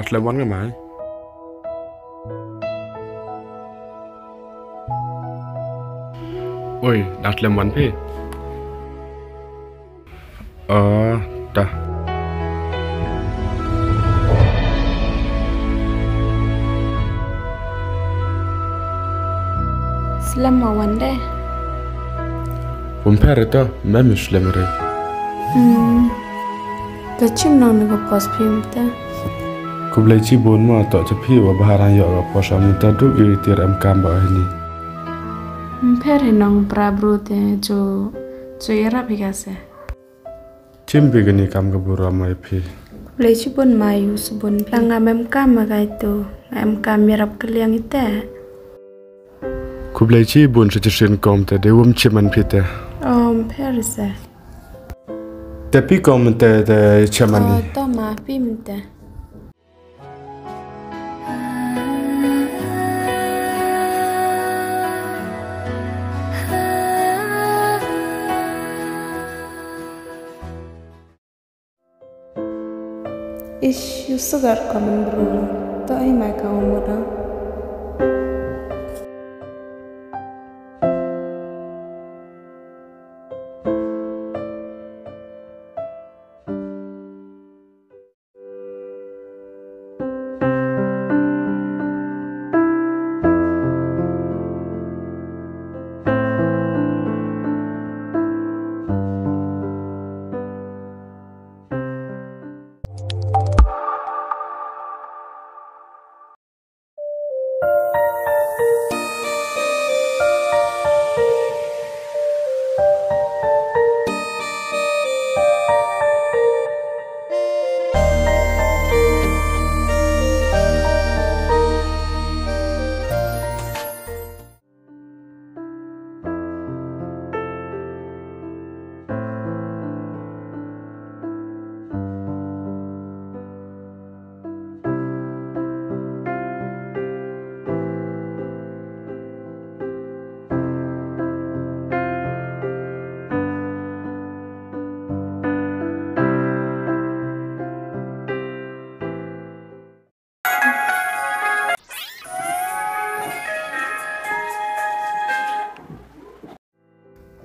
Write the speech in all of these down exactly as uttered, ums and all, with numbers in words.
Slem wan nga mai. Oi, dang slem wan phi. Oh, ta. Slem ma wan de. Pum pher to, mem slem re. Hmm. Ka chim nong na ka pos phim te. Khublei chibun ma to cha phi wa bahar an yo ka pos am ta duk i tir em kam ba hini. Pher hi nong pra bru te chu chu i rap hi ka se. Chim bi kani kam ka bura mai phi. Khublei chibun ma yu subun phi. Nga mem kam ma gai tu. Em kam mi rap kaliang ite. Khublei chibun sa chisien kom te de wum chiman phi te. Om pher se. Te pi kom te te chiman ni. To ma pi min te. Ish, you sugar common bro. To ai mai ka umur.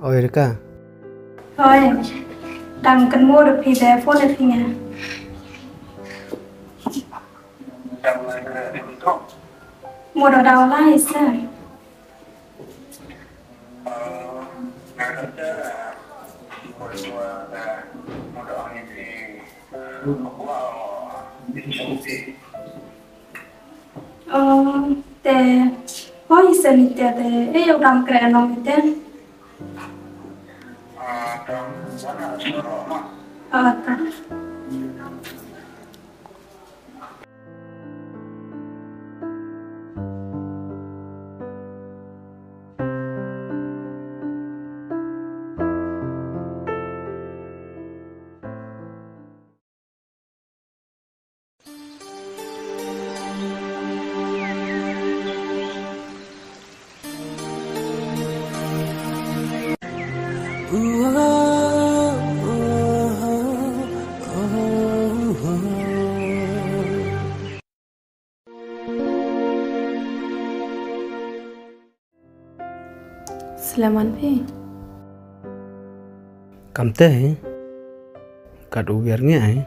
Oi Rika. Oi, dang kynmaw da phi da phone da phi nga. Mo da daw lai sa. Oh, te, oh, isa ni te, te, eh, udah keren nong te. Oh, ta. Slem wan phi. Kam te hi. Kat u wer ngi ai.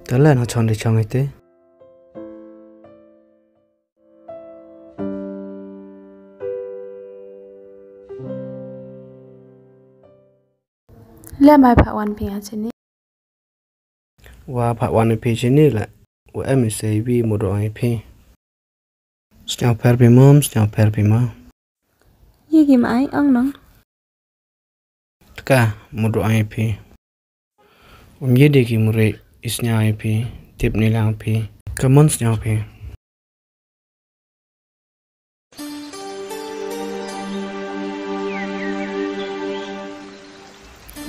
Te le na chon di chong ite. Le mai pha wan phi ha chini. Wa pha wan phi chini le. Wa em sei bi mo do ai phi. Sñiaw pher phi mom, sñiaw pher phi ma. Ye ki ma ai ong nong. Tka, mo do ai phi. Um ye de ki mo re, i sñiaw ai phi, tip ni lang phi. Ka mon sñiaw phi.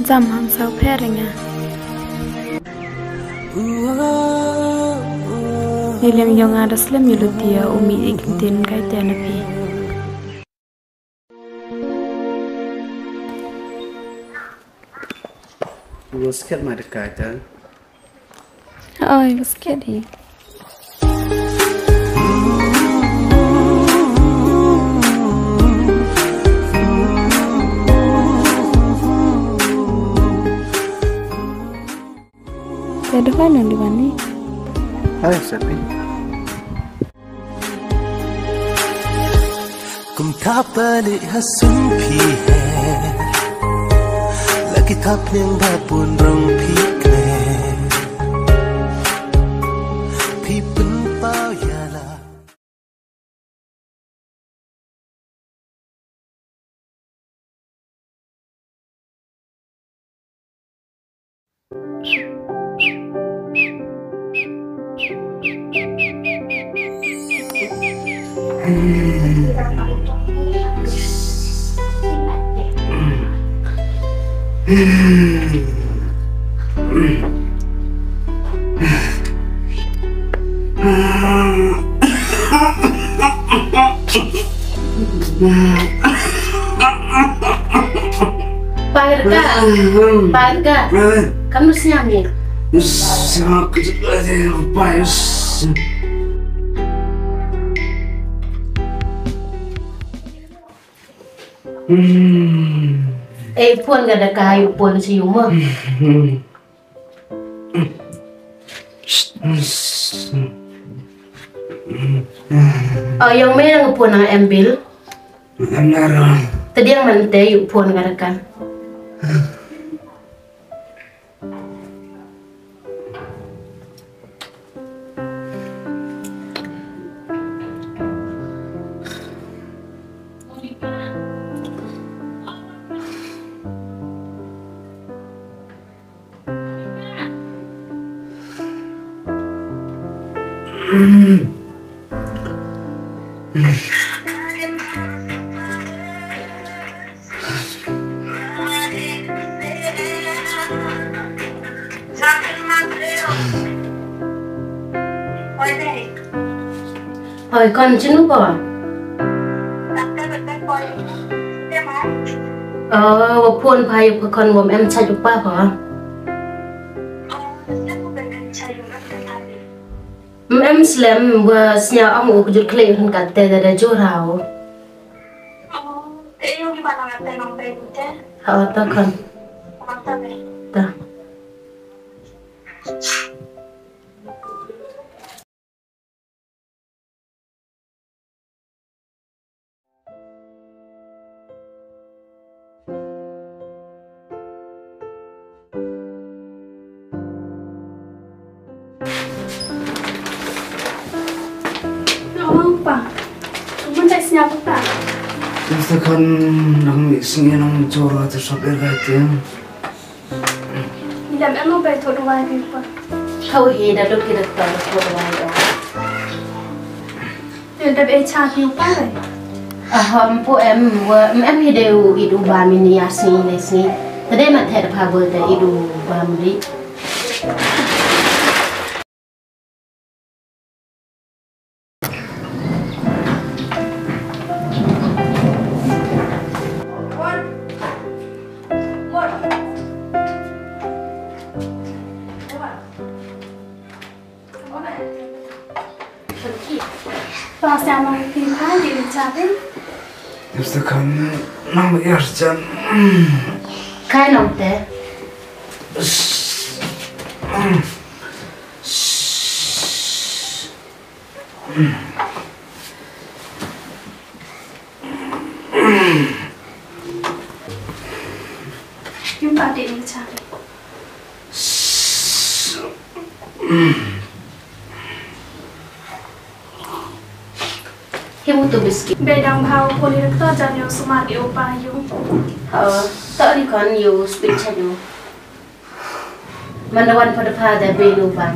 Jam ham saw pher nga. Ni liang yong nga da slem yu lutia u mi ik tin kai te na phi. Yu sket ma de kai te. Oi, yu sket hi. Aduh, ano di bani? Hai, Sapi. Kum thap balik ha sum phi he. Lagi thap niang ba pun rong phi kre. Phi pynpaw ya la. Parka, parka. Kam nu sñiaw ni. Sñiaw kjut lagi, payus. Hmm. Eh, phone ka da ka, ïa phone shi ïa ma. Hmm. Oh, ïa me nga phone na em bil. Em na ro. Te diang man te ïa phone ka da ka. Hoi, kon chinu ko? Oh, wa phone pha ïa pha kon wam em chait u pa ko. Em em slem wa sñiaw ong u kjut khlei hun katte da da jurau. Oh, te ïoh ki ba nang ate nang te te. Ha, ta kan. Ta. Nong pa, mun tai sñiaw pa. Tus ta kan nang mi sngi nang jor ta sop er ga tiang. Ila em mo bai thot wai ni pa. Kau hi da dok ki da thot wai da. Ila da bai cha ki pa bai. Ah, em pu em wa em em hi de u i du ba mi ni ar sngi le sngi. Ta de ma the da pha bol da i du ba mi. Ba sa ma ti ha di ni cha bin. Yus ta kan nang yar jan. Kai nong te. Yung pati ni cha. Hi mu tu biskit. Be dang bha u puli rek to jan yo sumar i upa yu. Ha, to ni kon yu speech yu. Manda wan pada pada be nu ban.